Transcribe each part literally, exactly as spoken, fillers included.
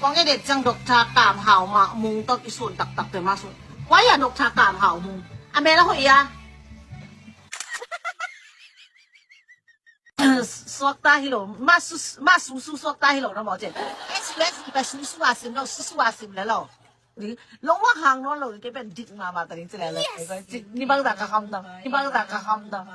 Kong edit ciang Doctor Kam Hau Mah Mung tawh i sun taktak te mah sun. Why a Doctor Kam Hau Mung? A mel a hoih a. Suakta hi lo, mah su, mah su su suakta hi lo na maw cin. Susu a sim lo, susu a sim le lo. Lo mah hang nawn lo, kei pen dik mahmah ta ding ci le le. Ni bang za ka kham dam, ni bang za ka kham dam.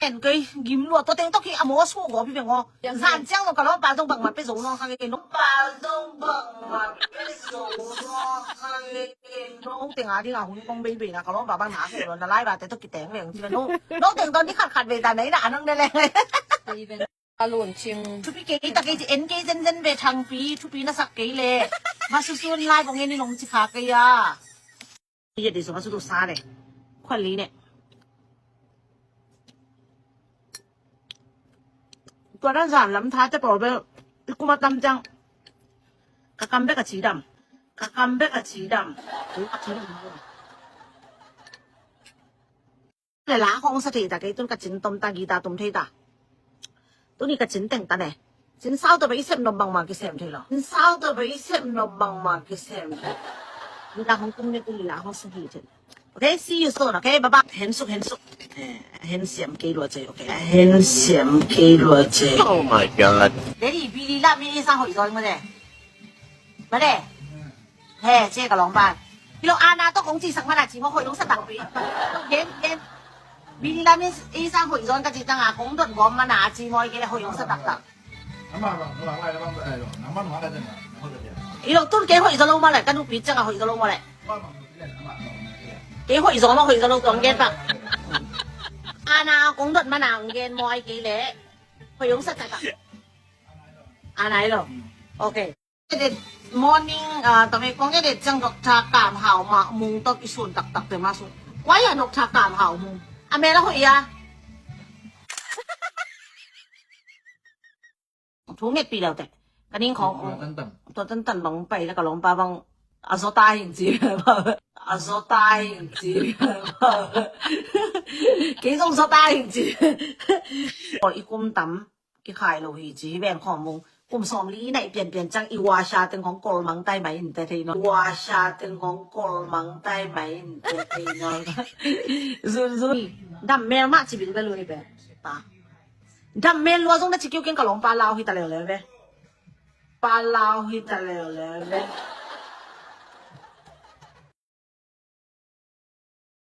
En kei gim lua, tua teng tawh kei a maw suak gawp hi veng aw. Zan ciang lo ka lawmpa zong bangmah pe zo nawn kha ngei kei, lawmpa zong bangmah pe zo nawn kha ngei kei. Nong teng a ding a hun kong beibei na ka lawmpa bang na kei lo na lai ba te tawh kiteng veng ci ve nong. Nong teng tawh ni khat khat ve ta nei na a nong ne le. A lun cing. Thupi kei ta kei ci en kei zenzen ve Thangpi, thupi na sak kei le. Mah susun lai bang en i nong ci kha kei a. Iya di sung a sutu sa le. Khuan li ne. Tua dan zan lam tha te pawl bel i kum a tam ciang. Ka kam bek a ci dam. Ka kam bek a ci dam. Ka ci dam. Le la hong sa thei ta kei tun ka cin tom ta, guitar tom thei ta. Tuni ka cin teng ta ne. Cin sau ta ba i sem nop bangmah kisem thei lo. Cin sau ta ba i sem nop bangmah kisem thei. Guitar hong tum ne tuni la hong sa hi thei. Okay, see you soon, okay? Bye bye. Hen suk, hen suk. Eh, hen siam kei lua cei, okay? Hen siam kei lua cei. Oh my God. Daddy, Billy Lam ni i sa hoih zaw mo de. Mah de. He, ci ka lawmpa. Hi lo, Ana tawh kong ci sak man a ci maw, hoih hong sa takpi. Gen, gen. Billy Lam i sa hoih zaw ka ci ciang a kong dot gawm man a ci maw, kei le hoih hong sa taktak. Hi lo, tun kei hoih zaw lo maw le, ka nupi ciang a hoih zaw lo maw le. Kei hoih zaw maw, hoih zaw lo kong gen pak. Ana kong dot man a kong gen maw, kei le hoih hong sa taktak. Ana hi lo. Okay. Edit morning, ah, tawh kong edit ciang Doctor Kam Hau Mah Mung tawh i sun taktak te mah sun. Why a Doctor Kam Hau Mung? A mel a hoih a. Thu ngetpih lo te. Ka ning khong. Tua tantan. Tua tantan bang pai la ka lawmpa bang a zaw ta hing ci. A zaw ta hing ci. Kei zong zaw ta hing ci. Ol i kum tam. Kikhai lo hi ci hi veng khawm mung. Kum sawm li i naih pianpian ciang i washa teng khong kol mang tai mai in te thei nawn. Washa teng khong kol mang tai mai in te thei nawn. Zun zun. Dam mel mah ci bil bel uh hi pen. Pa. Dam mel lua zong na ci kiu keng ka lawmpa lau hi ta leuleu ve. Pa lau hi ta leuleu ve.